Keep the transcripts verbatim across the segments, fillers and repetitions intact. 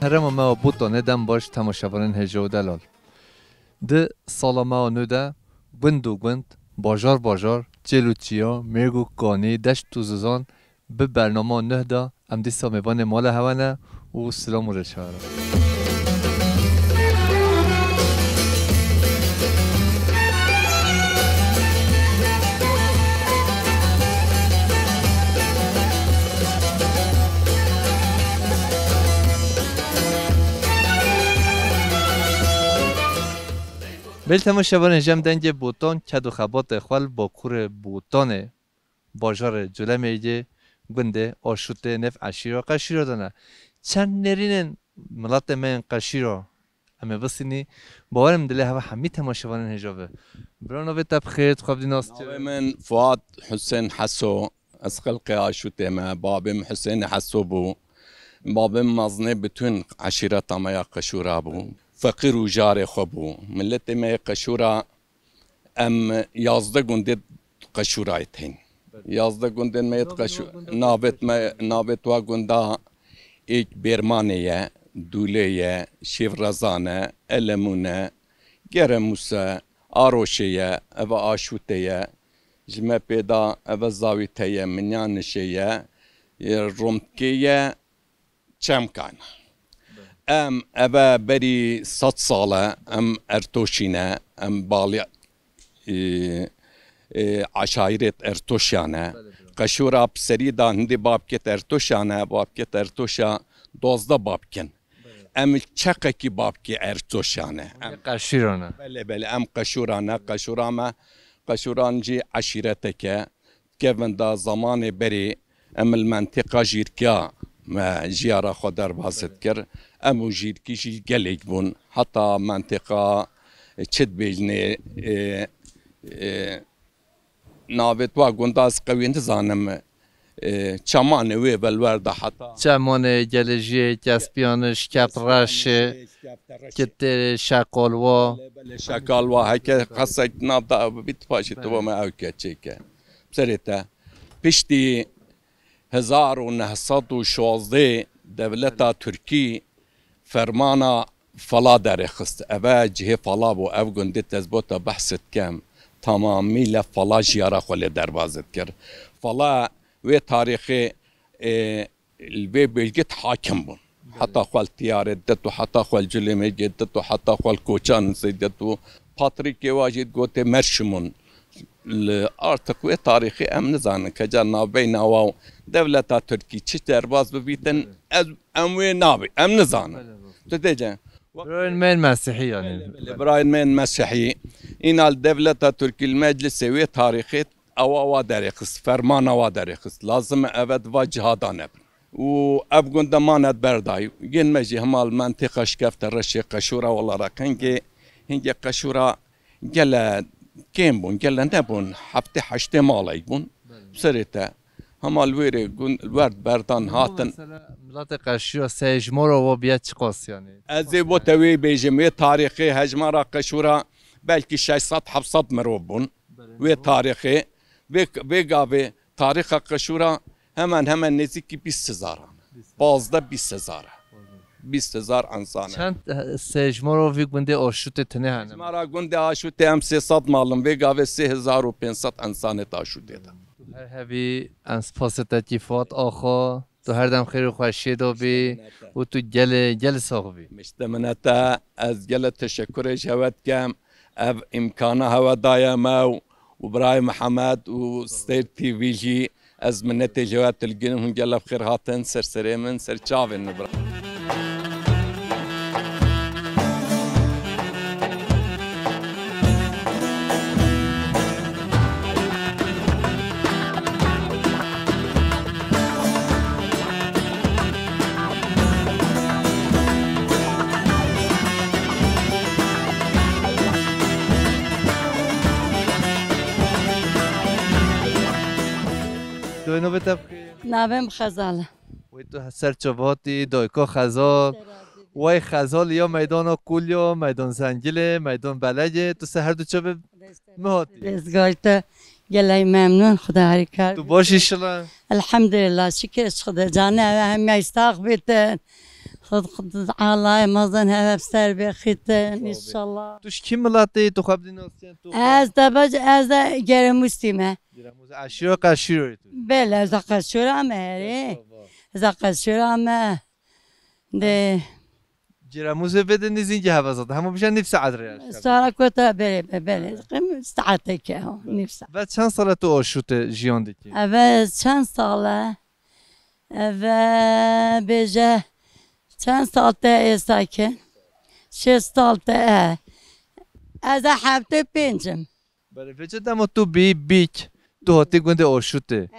Herêma me ya Botanê dem baş temaşevanên hêja û delal. Di sala me ya nû de gund û gund, bajar bajar, çêl û çiya, mêrg û kanî, deşt û zizan bi bernama nuh de em dîsa mêvanê mala hewe ne û silam û rêça hewe. Belê temaşevanên, ji em dengê Botan, ked û xebatê xwe li bakurê Botanê, bajarê Colemêrgê, gundê Aşûtê, nêv eşîra Qeşîra de ne. Çend nêrînên miletê me yên Qeşîra em ê bistînî, bawer im dilê hewe hemî temaşevanên hêja be. Bira, navê te bi xêr, tu xwe bi dî nas Navê min Fuat Husên Heso, ez xelqê Aşûtê me, babê min Husên Heso bû. Babê min mezinê bütün eşîreta me ya Qeşûra bû. Feqîr û jarê xwe bû. Miletê me yê Qeşûra, em yazdeh gundê Qeşûrayê tên. Yazdeh gundên me yê Qeşû-, navêt me, navêt wa gunda êk Bêrmanê ye, Dûlê ye, Şêvrezan e, Elemûn e, Geremûs e, Aroşê ye, eve Aşûtê ye, ji me pê da eve Zawîte ye, Minyanişê ye, e, Romtkê ye, Çemkan. Em eve berî sed sal e, em Ertoşî ne, em balê, e, e, eşaîrêt Ertoşiyan e. Qeşûra bi serî da hindî babkêt Ertoşiyan e, babkêt Ertoşa duwazdeh babkin. Em çeqekî babkê Ertoşiyan e. Em Qeşîran e. Belê, belê, em Qeşûran e, Qeşûra me, Qeşûran jî eşîretek e. Kevin da zamanê berê em li mentiqa Jîrkiya me jiyara xwe derbas dikir. Em û Jîrkî jî gelek bûn. Heta mentiqa, e, çi dibêjinê, e, e, navê wa gunda ez qewî nizanim, e, çemanê wê ve li wer de heta. Çemanê Gelêjiyê, Kespiyaniş, Keptreşê, Kitêrê, Şeqalwa. Belê, belê, Şeqalwa, heke qesek nav da ew bibît paşê tu bo me ew keçêke. Serê te. Piştî hezar û neh sed û şazdeh dewleta Tirkî fermana Fala derêxist. Eve cihê Fala bû, ev gundê tezbota behs dikem. Tamamî le Fala jiyara xwe lê derbaz dikir. Fala wê tarîxê, e, li vê bêlgê hakim bûn. Heta xwe li Tiyarê dit û heta xwe li Culêmêgê dit û heta xwe li Koçan zî dit û Patrîkê wa jî gotê merşimûn. Li artık wê tarîxê em nizanin. Keca navbeyna wa û dewleta Tirkî çi derbaz bibîtin, ez, em wê nabî, em nizanin. Tu dê ce. Birayên me yên Mesîhî yanî. Belê, belê, birayên me yên Mesîhî. Îna li dewleta Tirkî li meclisê wê tarîxê ewa wa derêxist, fermana wa derêxist. Lazim e eve di va cihadan hebin. Û ev gund de mane di ber dayî. Yên me jî hema li mentiqa şikefte reşê Qeşûra wela re hingê, hingê Qeşûra gele kêm bûn, gele nebûn, heftê heştê malek bûn. Belê. Serê te. Hema li wêrê gund, li wer berdan hatin. Mesela miletê Qeşûra seyjmara wa biye çiqas yanî? Ez ê bo te wê bêjim, wê tarîxê hejmara Qeşûra belkî şeş sed heft sed mirov bûn. Belê. Wê tarîxê, vê, vê gavê tarîxa Qeşûra hemen hemen nêzîkî bîst hezar e. Bîst hezar. Pazdeh bîst hezar e. Bîst hezar însan e. Çend, e, seyjmara vî gundê Aşûtê tune hene? Seyjmara gundê Aşûtê em sê sed mal in, vê gavê sê hezar û pênc sed însanê di Aşûtê de. Tu her hebî, em spasê te kî Fuat Axa. Tu her dem xêr û xweşiyê de bî û tu gelê, gelê sax bî. Mişte minete, ez gelê teşekkürê ji hewe dikem. Ev îmkana hewe daye me û, û birayê Mihemed û Stêr T V jî ez minetê ji hewe dilgînim. Hûn gelek bi xêr hatin ser serê min, ser çavên min bira. Doyê navê te bi xêr? Navê min Xezal e. Wê tu ser çav hatî, dayika Xezal. Wey Xezal ya meydana Kulya, meydan Zengilê, meydan Belegê, tu ser her du çavê mi hatî? Dezgahî te gelek memnun, Xuda herî kar. Tu baş î şila? Elhamdülillah, şikir ji Xuda. Canê ev hemî sax bîtin. Xud xud Allahê mezin heve ser bê xîtin, înşallah. Tu ji kî miletê yî, tu xwe bidî nasîn, tu xwe Ez de bac, ez de Geremûsî me. Giramuz, eşîro Qeşîro yî tu. Belê, ez de Qeşîra me herê. Qeşîro, va. Ez de Qeşîra me. De Giramuzê vê de nêzîn ki heve zat. Hemû bije nîv saet re ya. Sara kota belê, be-, belê. Qim saeteke o, nîv saet. Ve çend sal e tu aşûtê jiyan dikî? Eve çend sal e? Eve bêje çend sal te êsa ki? Şêst sal te e. Ez e heftê pênc im. Belê, vêca dema tu bî bîk, tu hatî gundê Aşûtê.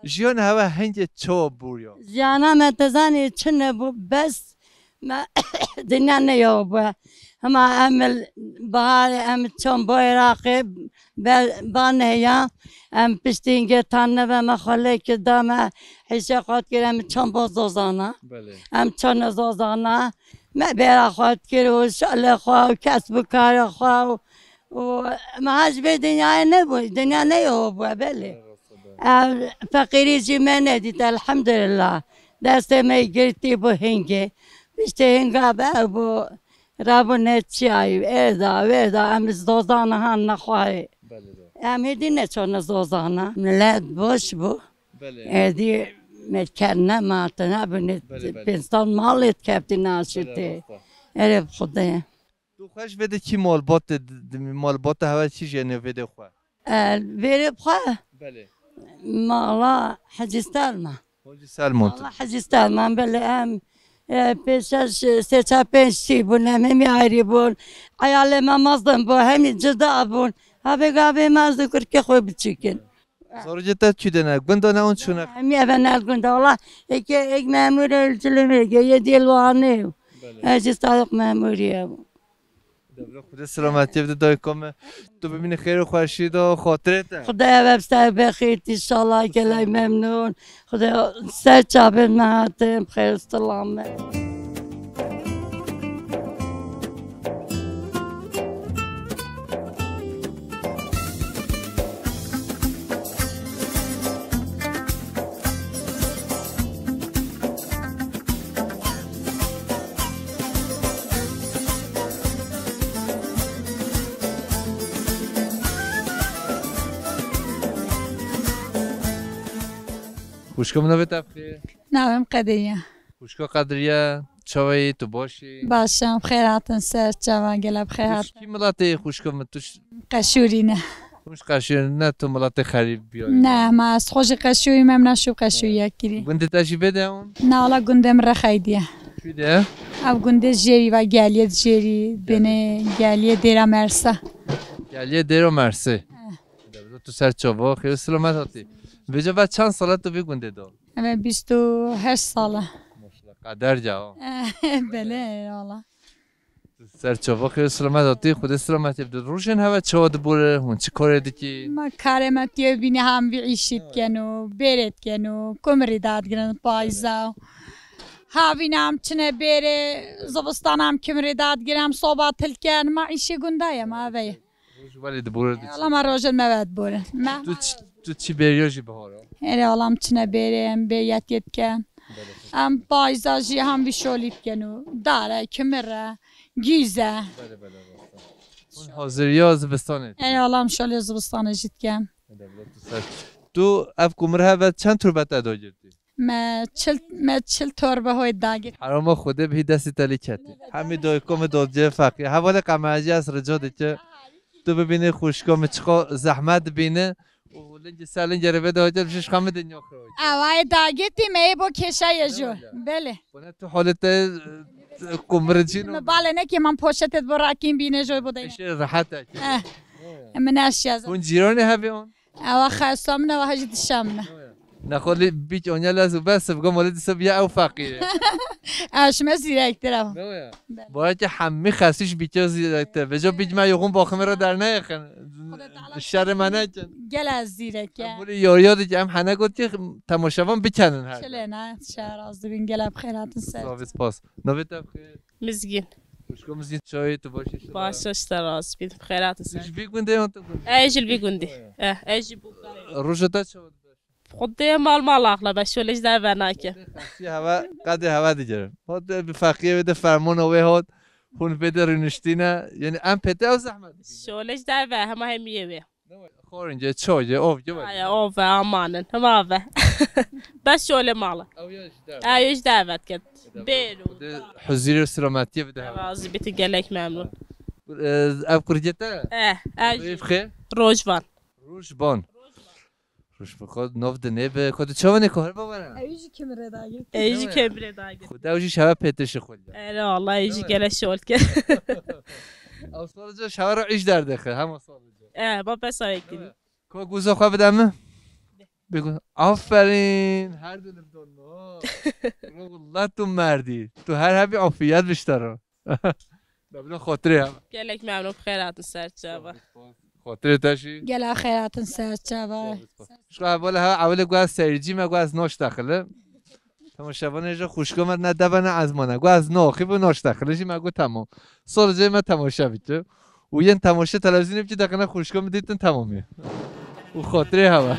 Jiyan hewe hingê çawa bûriya? Jiyana me te zanî çi nebû, bes me dinya neya bû. Hema em li biharê em çan bo Iraqê be-, ba neya, em piştî hingê tan nebe me xwe lê kir da me hişê xwe dikir em çan bo zozana. Belê. Em çan zozana. Me bêra xwe dikir û şalê xwe û kesb û karê xwe û, û me ha ji vê dinyayê nebû, dinya neyo bû, belê. Ev feqîrî jî me nedît, elhamdulillah. Destê me girtî bû hingê. Piştê hinga be bû, rabû ne çiyayî, êda, wêda, em zozana han nexwarê. Belê, belê. Em hêdî neçone zozana. Milet boş bû. Belê. Êdî me ker ne ma te nebûne, Belê, belê. Pênc sal malê dikeftin Belê, aşitê. rasta. Erê bi Xwedê. Tu xwe ji vê de kî malbat, malbata hewe çi jênê vê de xwe? E, vêrê bi xwe? Belê. Mala Hecî Selma. Hecî Selma tu. Mala Hecî Selma, belê em, e, pêşe şi-, sê çar pênc şî bûn, em hemî ayrî bûn. Eyalê me mezin bû, hemî cida bûn. Havê gavê me ez û kurkê xwe biçûk in. Zarokê te çi de ne? Gunda ne û çûne? Hemî eve ne gunda. Wala eke ek memur ölçülü mege, yedi yıl vane. Belê. Ecî sağlık memuriyê. Devre Xwedê selametiyê bide dayika me. Tu bimînî xêr û xweşî de xatirê te. Xwedê eve bi ser bexît, inşallah gelek memnun. Xwedê ser çavên me hatin, bi xêr û selamet. Xwişka min navê te bi xêr? Navê min Qediriye. Xwişka Qediriye, çawa yî, tu baş î? Baş im, bi xêr hatin ser, çawa, gele bi xêr Tu ji hatin. kî miletê yî xwişka min, tu ji Qeşûrî ne. Hûn ji Qeşûrî ne, tu miletê xerîb biyarî. Ne, ma ez xwe jî Qeşûrî me, min şû Qeşûrî yek kirî. Gundê te jî vê de hûn? Na, wala gundê min Rexaydî ye. Çi de? Ev gundê jêrî ve, geliyê jêrî, bêne geliyê Dêra Mersa. Geliyê Dêra Mersê. Eh. Dewlet tu ser çava, xêr û selamet hatî. Vêca ve çend sal e tu vî gundê de? Eve bîst û heşt sal e. Maşallah, qeder ca ha. Belê, wala. Ser çava, xêr û selamet hatî, Xwedê selametê bide. Rojên hewe çawa dibore, hûn çi karê dikî? Ma karê me tiye bîne hem vî îşî dikin û bêrê dikin û kumirî dadigirin payza. Havîna em çine bêrê, zivistana em kumirî dadigirin, em soba til dikin, ma îşê gunda ye, ma eve ye. Roj welê dibore diçî. Wala ma rojên me ve dibore. Me Tu çi, tu çi bêriya jî bihara? Erê, wala em çine bêrê, em bêriyetiyê dikin. Belê. Em payza jî hem vî şolî dikin û dare, kimir e, gîz e. Belê, belê, rast e. Hûn haziriya zivistanê dikin? Erê, wala em şolê zivistanê jî dikin. Belê, belê, tu ser. Tu ev kumir heve çend turbe te dagirtî? Me çil, me çil torbe hoy dagir. Heroma Xwedê bihî destê te lê ketî. Hemî dayika min dodcê feqî. Hevalê qemecî ez rica dike. Tu bibînî xwişka min çiqa zehmet dibîne. Û lingê ser lingê rê vê de hoca ji xwe min dinya xiroj. Ewayê dagirtî me yê bo kêşa ye jo. Belê. Belê. Bone tu halê te, e, kumir cîn. Me bale nekê man poşetê bo rakîn bîne jo bo de. Eşê rehet e. Eh. Min eşya. Hûn cîranê hevê on? Ewa xesto min e, ewa hejî dişa min e. Nexwe lê bîk onya lez û bes, sivga malê dise biya ew feqîr e. Ew ji me zîrektir e. Ne ya? Belê. Boya ki hemî xesî ji bîkê zîrektir. Vejo bîk me yoxûn baximê re derneyexin. Xwedê Teala Şerê me nekin. Gel ez zîrek e. Em bolê yariya dike, em hene got ki temaşevan bikenin her. Çile ne, şer az dibin, gel bi xêr hatin ser. Sağ ol, spas. Navê te bi xêr? Mizgîn. Xwişko Mizgîn, çawa yî, tu baş î? Baş e, ji te razî bî, bi xêr hatin ser. Tu ji vî gundê yan tu gundê? Ez ji vî gundê. Eh, ez ji Bûkayê. Roja te çawa dibe? Xwedê mal mal axla be, şolê ji der venake. Xeşî heva, qedê heva digirin. Hot bi feqiyê wê de fermona wê hot. Hûn vê de rûniştîne. Yani em pête ew zehmet. Şolê ji der ve, hema hemiyê wê. Xorînce, çoyê, ovce ve. Aya, ov ve, amanin. Hema ve. Bes şolê mala. Ew ya ji der. Ew ji der vet ket. Bêr û. Huzîr û selametiyê bide. Razî bitin, gelek memnun. Ev kurcete? Eh, ev. Rojvan. Rojvan. Roj bi xwe nov dinê bi ku tu çawanê ku her bavara. Ew jî kemirê dagir. Ew jî kemirê dagir. Xuda ew jî şeve pêtir şixul. Ere Allah, ew jî gele şol kir. Ew sor ji şeve re îş derdixi, hema sor ji. E, ba pesa wekirî. Ko guzo xwe bide min? Bêgu, aferîn, her du li bidon no. Wallah tu merdî. Tu her hebî afiyet biştero. Meblo xotirê ya. Gelek memnun, bi xêr hatin ser çava. Xotirê te jî. Gela xêr hatin ser çava. Şu hevala ha ewle guaz seyirci me guaz noş daxili. Temaşevanê ji xuşko me ne deve ne ezmane. Guaz no xîb noş daxili jî me gu tamam. Sol cê me temaşe bitti. Û yên temaşe televizyonê bitti dakine xuşko me dîtin tamamî. Û xotirê hewa.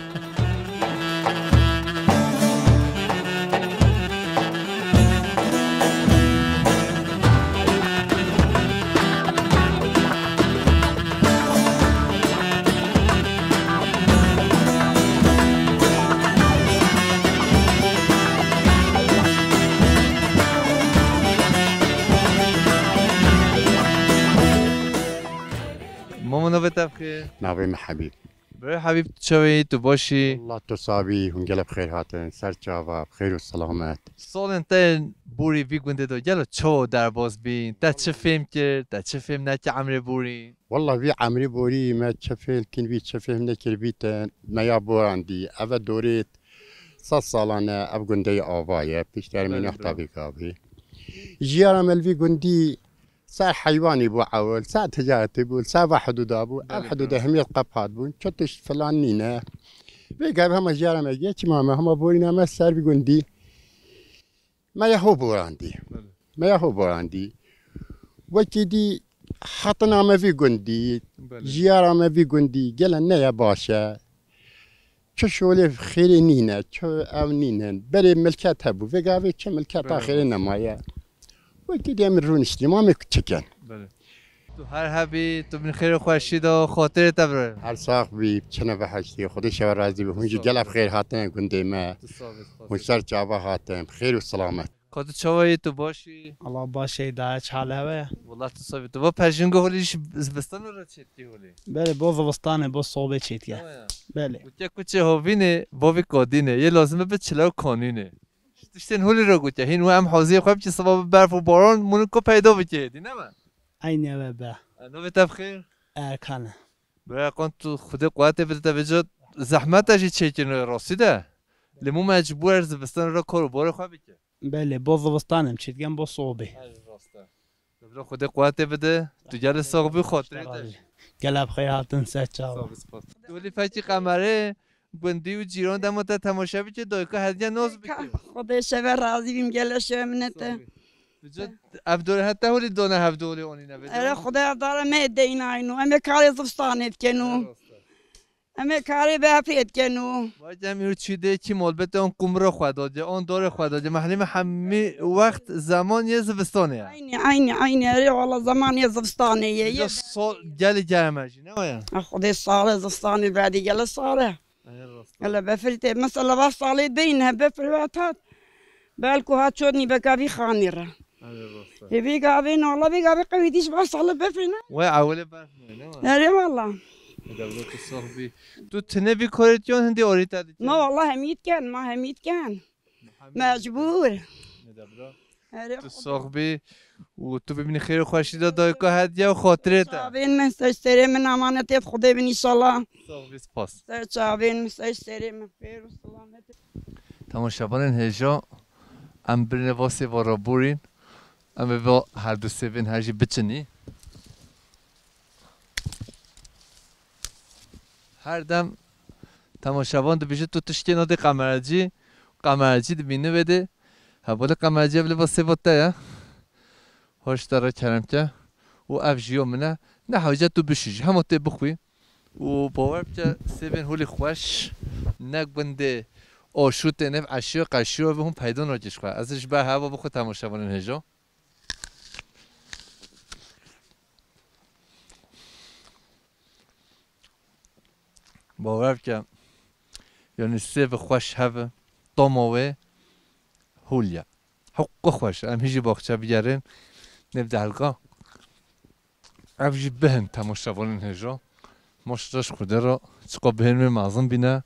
Mama navê te bixê? Navê min Hebîb. Birê Hebîb, tu çawa yî, tu baş î? Allah tu sabî, hûn gelek bi xêr hatin, ser çava, bi xêr û selamet. Salên te yên borî vî gundê de gelo çawa derbas bîn? Te çi fêm kir, te çi fêm nekir emrê borî? Wallah vî emrê borî me çi fêm kin vî, çi fêm nekir vî te me ya borandî. Eve dorê sed salan e ev gundeyê ava ye, pişt ermî Belê, nehta belê. Vî gavî. Jiyara me li vî gundî ser heywanî bû ewil, ser ticaretî bû, ser va hidûda bû. Ev Belê, hidûda belê. Hemiyet qepat bûn. Çi tişt filan nîne. Vê gavî hema jiyara me geçî ma me, hema borîna me ser vî gundî. Me ya ho borandî. Belê. Me ya ho borandî. Wekî dî hatina me vî gundî, Belê. Jiyara me vî gundî, gele ne ye baş e. Çi şolê xêrê nîne, çi ew nîne. Berê milket hebû, vê gavê çi milketa Belê, xêrê rast. Nemaye. Wekî dî em rûniştî, ma me çiken. Belê. Tu her hebî, tu bin xêr û xweşî de, xotirê te bire. Her sax bî, çine behiştî, Xwedê şewe razî bî. Hûn jî Sağ ol. Gelek xêr hatine gundê me. Tu sağ ol, sağ ol. Hûn ser çava hatin, bi xêr û selamet. Ka tu çawa yî, tu baş î? Allah baş ê, da çi hal hewe? Wala tu sabî. Tu va pejîngo holî ji zivistanê re çêtkî holî? Belê, bo zivistanê, bo sobê çêtke. Ewa ya. Belê. Gotiye kuçê hovînê, bovî kodînê. Yê lazim e bi çile û kanînê. Ji tiştên holî re gotiye. Hîn we em hoziyê xwe bikî siba bi berf û baran, mûnin ku peyda bikê hêdî, ne me? Eynê we be. E, navê te bi xêr? Erkan e. Bira Erkan, tu Xwedê quwetê bide te vêca zehmet e jî çêkirine rastî de. Lê mû mecbûr er zivistan re kar û barê xwe bike. Belê, bo zivistan em çêdikin bo sobê. Her rast e. Bila Xwedê quwetê bide, tu gelê sax bî, xotirê te. Gelek bi xêr hatin ser çava. Sağ ol, spas. Dolî fekî qemerê, gundî û cîran dema te temaşe bike, dayika hediye noz bike. Xwedê şeve razî bîm, gelek şeve minete. Sağ ol. Vêca ev dore heta holî dona hev dolî onîne vêca. Ere Xwedê ev dara me deynayn û em ê karê zivistanê dikin û. Rast e. Em ê karê bi hepê dikin û. Vay, em îro çî dê kî malbetê an qumra xwe dadiye, an darê xwe dadiye. Mehlê me hemî wext zeman yê zivistanê ye. Eynî, eynî, eynî. Erê wala zeman yê zivistanê ye. Ya Ye- sal gelî germ e jî, ne waya? A, Xwedê sare zivistanê berdî gele sare. Ey rast e. Gele befirî tê. Mesela va salê beyne befir ve tat. Belku ha çotnî beka vî xanî re. Erê rast e. Hê vî gavê nala vî gavê qewî dîş va sale befirî ne? Wê ewilê berf nayê, ne ma? Erê wala. Eda bira tu sax bî. Tu tine vî korê dikin hindî orî te dikin? Ma wala hemî dikin, ma hemî dikin. Mecbûr. Eda bira. Erê Tu sax bî. Û tu bimînî xêr û xweşî de dayika hediye û xotirê te. Çavên min ser serê min emanetê Xwedê bin înşallah. Sax bî, spas. Ser çavên min ser serê min xêr û selamet. Temaşevanên hêja, em birine va sêva raborîn, em ê va her du sêvên her jî biçinî. Her dem temaşevan dibêje tu tiştê nadê qemerecî, qemerecî dibîne wê dê. Hevalê qemerecî ev li va sêva te ye. Hoş te re kerem ke. Û ev jî yo min e. Ne hewce tu bişî jî. Hema tê bixwî. Û bawer bike sêvên holî xweş, ne gundê aşûtê, nev eşiyo qeşiyo ve hûn peyda nake ji xwe. Ez ê ji ber heva bixwe temaşevanên hêja. Bawer bike, yanî sêv xweş heve, toma wê hûl ye. Hewqe xweş e. Em hî jî baxçe bigerin, nêv dehlga. Ev jî bihin temaşevanên hêja. Maşallah ji Xwedê re çiqa bihên wê mezin bîne.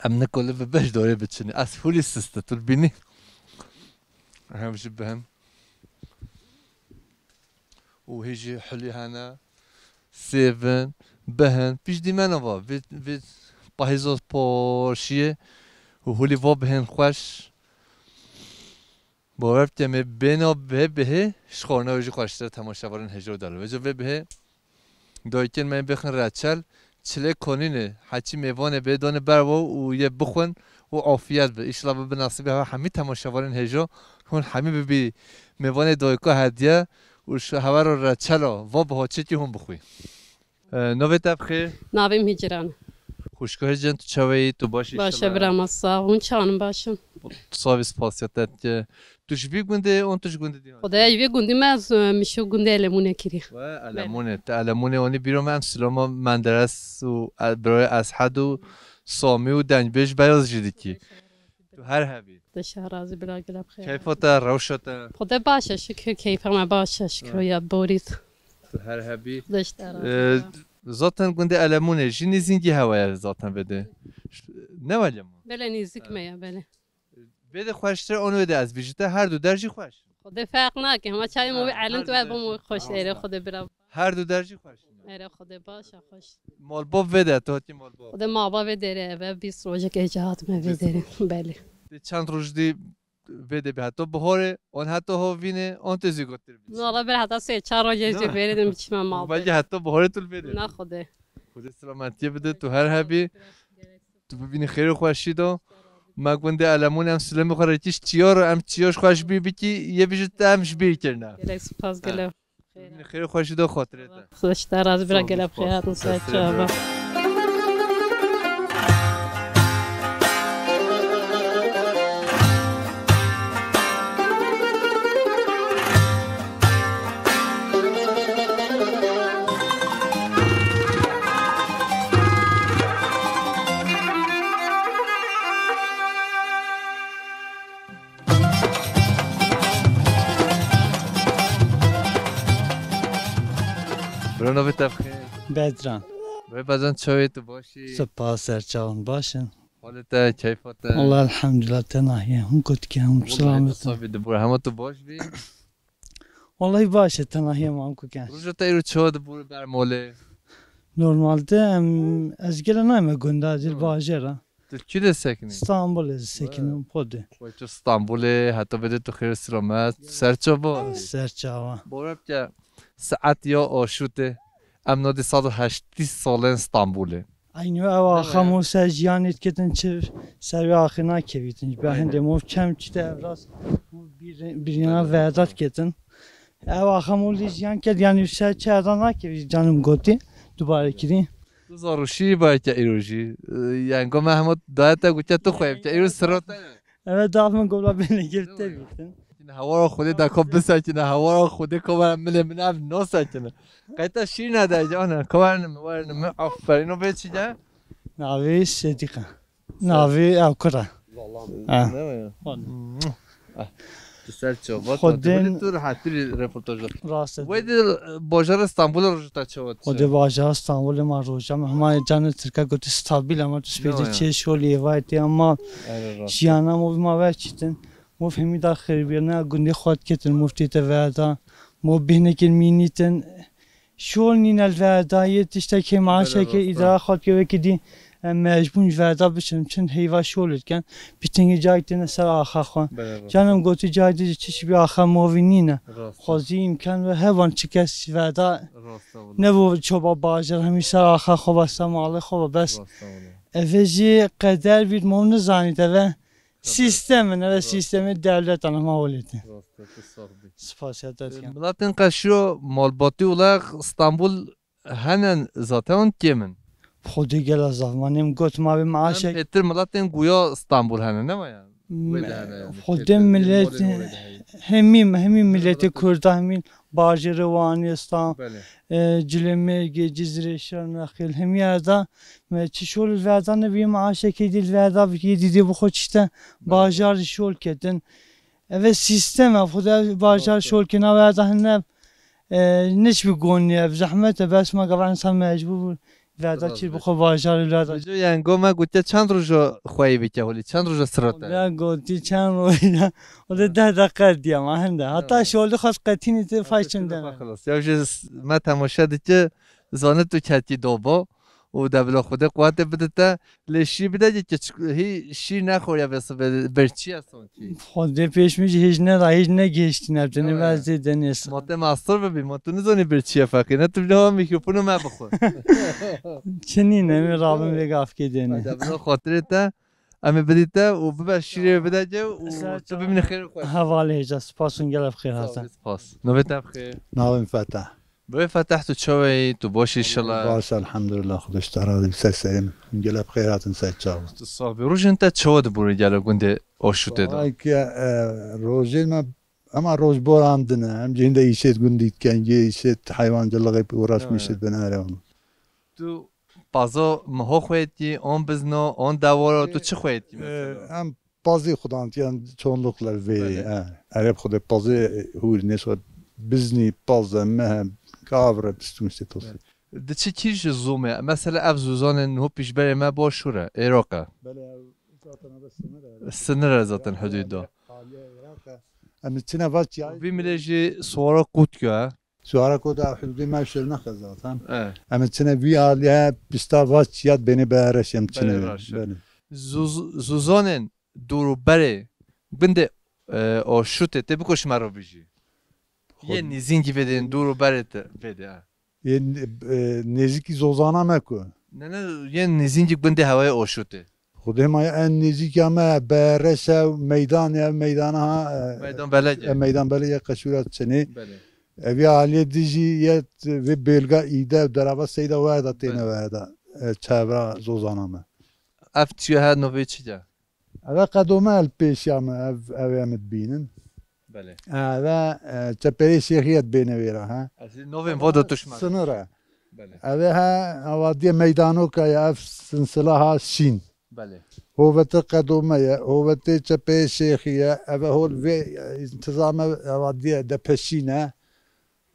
Em nikole bi beş dorê biçin. Ez hûlî siste tu bînî. Ev jî bihin. Û hê jî hulî hene, sêvin, bihin, pişt dîmena va, vê, vê pahîzo porşiyê û hulî va bihên xweş. Bawer bike me bêna vê bihê, ji xwarina wê jî xweştir e, temaşevarên hêja û delal. Vêca vê bihê, dayikên me bêxin reçel, çilê konînê, heçî mêvanê bê, danê ber we û yê bixwin û afiyet be. Îşallah bibe nesîbê hewa hemî temaşevanên hêja, hûn hemî bibî mêvanê dayika hediye û ji hewa re reçela va bi haçekî hûn bixwî. E, navê te bi xêr? Navê min Hicran. Xwişka Hicran, tu çawe yî? Tu baş î? Baş e, bira me, sax. Hûn çawan in, baş in? Tu savî spasiya te dike. Tu ji vî gundê, an tu ji gundê dî hatî? Xwedê ji vê gundî me, ez, e, min şû gundê Elemûnê kirî. We Elemûnê. Te Elemûnê anî bîra me, em Siloma Menderes û, e, birayê Eshed û Samî û dengbêj Beyaz jî dikî. Tu her hebî. Xwedê şer razî bira, gelek bi xêr. Keyfa te, rewşa te? Xwedê baş e, şikir keyfa me baş e, şikir, ya borît. Tu her hebî. Xwedê ji te razî bira. Zaten gundê Elemûnê jî nêzîngî hewa ye zaten vê de. Ne welê ma? Belê nêzîk me ye, belê. Vê de xweştir an wê de ez bîjite, her du der jî xweş. Xwedê ferq nake, hema çayê mo wî elin tu bo mo xweş êrê Xwedê bira. Her du der jî xweş. Êrê Xwedê baş e, xweş. Malbov vê de, tu hatî malbov? Xwedê maba vê derê eve, bîst rojek êca hatime vê derê. Belê. Te çend roj dî vê de bî, heta biharê, an heta hovînê, an tê zî gotir bî? Wala ber heta sê çar rojê jî vê de biçime maba. Belkî heta biharê tu li vê de. Na Xwedê. Xwedê selametiyê bide, tu her hebî. Tu bibînî xêr û xweşî de. Me gundê Elemûn em silemê xwe rekî ji çiya re, em çiya ji xwe ji bîr bikî, yê bijî te em ji bîr kirine. Gelek spas, gelek. Bibînî xêr û xweşî de, xatirê te. Xweş te razî bira, gelek bi xêr hatin, ser çava. Bro, navê te bi xêr? Bedran. Wê Bedran, çawa yî, tu baş î? Spas, ser çavan, baş in. Halê te, keyfa te? Allah elhamdülillah, tenahiye. Hûn ku dike, hûn selamet in. Wallahî tu baş bî. Wallahî baş e, tenahiye ma hûn ku ken. Roja te îro çawa dibû ber malê? Normalde em, ez gele nayme gunda, dil bajêr e. Tu kî de sekinî? Stenbolê sekinim, Xwedê. Wê tu Stenbolê, heta vê de tu xêr û selamet, ser çava. Ser çava. Bawer bike, saet ya aşûtê, em nadî sed û heştî salên Stenbolê. Eynî ew axamû ser jiyanê diketin, çi ser wê axê nakevîtin. Ji ber hindê mov çem çi te evras, mov bîr-, birîna verda diketin. Ew axamû lî jiyan ket, yanî ser çi erda nakevî, canim gotî, dubare kirî. Tu zarûşî bayke îro jî. Yani go me hema daye te gotiye tu xwe bike, îro sira te ye. Evet, daf min gobla bêne girte bîtin. Hewara Xwedê de ko bisekine, hewara Xwedê ko were milê min ev nasekine. Qeyta şîrine de, ana, ko were min, were min, aferîn, o vê çi ye? Navê Sedîq e. Navê ew kur e. Vallahi ne ya? Tu ser çava, Xwedên tu rehettir röportajda. Rast e. Wê de bajara Stenbolê roja te çawa? Xwedê bajara Stenbolê ma roja me, hema canê Tirka gotî stabil, ama tu spêdî çê şolî êvayê tê, ama jiyana mo ma ver çîtin. Mo hemî da xêrbîrina gundê xwe diketin, mo tê te verda, mo bêhnekên mînîtin. Şol nîne li verdayê tiştekê maaşekê îdara xwe dike wekî dî, em mecbûn ji verda biçin, çin heyva şol dikin, pitingê cayê têne ser axa xwe. Canim gotî cayê dî çi şibî axa movî nîne. Xwezî îmkan ve hevan çi kes ji verda nevo çoba bajar, hemî ser axa xwe ve ser malê xwe ve bes. Eve jî qeder bît mo nizanît eve. Sîstem in, ev sîstemê dewletan, hema welêt e. Rast e, tu sax bî. Spas ya te dikim. Miletên qeşiyo malbatî wila Stenbul henen zaten kêm in. Xwedê gela zaf ma nêm got ma vê maaşek. Em pêtir miletên guya Stenbul hene, ne ma ya? Wê de hene yani. Xwedê pêtir, millet, molê wê de heye. Hemî, hemî milletê Kurda, hemî bajêrê Wanê, Stan-, Belê. e, Cilêmêrgê, Cizrê, Şirnexê, hemî erda me çi şol li verda nebî maaşekê dî li verda bikî dîdê bi xwe çişte Belê. Bajar şol ketin. Eve sîstem e, xwedê bajar Rast e. Şol kena verda hene, e, niç bi gonî ev zehmet e, bes ma gava insan mecbur bû. Veda Rast çî be. Bi xwe bajarê veda. Mico, yani, go me gotiye çend roja xweyî bike holî, çend roja sirota? Ya gotî çend roja. O da deh deqe diye ma hende. Hata Ha. Şolî xwest qetînî te fay çim dene. Xelas. Ya jî s-, me temaşe dike, zanî tu ketî dobo. Û de bila Xwedê quwetê bide te, lê şî bide ki, ki çik-, hî şî nexweriya vê sibê, bir çi ye son? Xwedê pêş min jî hêj neda, hêj negihiştîne, tu Ewe. Nivez zêde nêsa. Ma te mastir bibî, ma tu nizanî bir çi ye feqîr, ne tu bi nava mîkrofonu me bixwe. Çi nîne, min rabin vê gavkê dêne. Hadi, bi xatirê te, em ê bidî te û bibe şîrê bide ce û Ser tu çav. Bimîne xêr û xweş. Hevalê hêja, spas û gelek xêr Sağ ol, hatin. Spas. Navê te bixêr. Navê min Fetah. Birê Fetah, tu çawa yî? Tu baş î şila? Baş, elhamdulillah, Xwedê ji te razî, ser serê min. Gelek bi xêr hatin ser çawa. Tu sax bî. Rojên te çawa dibûre gelo gundê Aşûtê de? Vay ki, e, rojên me, ema roj boran din e. Em cihinde îşêt gundî dikin, yê îşêt heywancılığı uğraşmışız Evet. Ben are onu. Tu pazo miho xweytî, on bizno, on dewaro, tu çi xweytî E, mesela? Em pazî xudantiyan çoğunlukla vê, Belê. E, Ereb xwedê pazê hûr nêso biznî pazê meh gavre pistum işte tosi. Belê. Di çi kî ji zûmê? Mesela ev zûzanên ho pîşberê me bo şûre, Êroq e. Belê, ev zaten abi sınır e. Sınır e zaten Iraq, hudûd o. Aliye, Aliye Iraq e. Em çine vaç ya. Vî milê jî suwara qût ya. Suwara qût a hudûdê me şirnexe zaten. E. Em çine vî aliye pişta vaç yad bêne be reş em çine. Belê, reş. Belê. Zûz-, zûzanên dûr û berê gundê, e, Aşûtê tê biko ji me re bijî. Xwe- Yên nêzîngî vê de, yên dûr û berê te vê de, ha. Yên, e, nêzîkî zozana me ku. Ne, ne, yên nêzîngî gundê hewayê Aşûtê. Xwedê ma ya en nêzîkî ya me Bereş e, meydan ya, meydana ha, e, Meydan Belege. E, meydan Belege Qeşûra Çinê. Belê. Ev ya aliyê dijî yê vê bêlga îde derava seyda weda têne Belê. Weda, e, çevra zozana me. Ev çiyo he novê çi de? Eve qedome el pêşiya me, ev, ev em dibînin. Belê. Eve, e, çeperê Şêxiyet bêne wêra, ha? Ez ê novên vo de tuşma. Sınır e. Belê. Eve ha, avadiye meydanoka ya, ev sinsila ha şîn. Belê. Hovete qedome ye, hovete çepeyê Şêxî ye, eve hol vê, e, intizame avadiye depeşîne.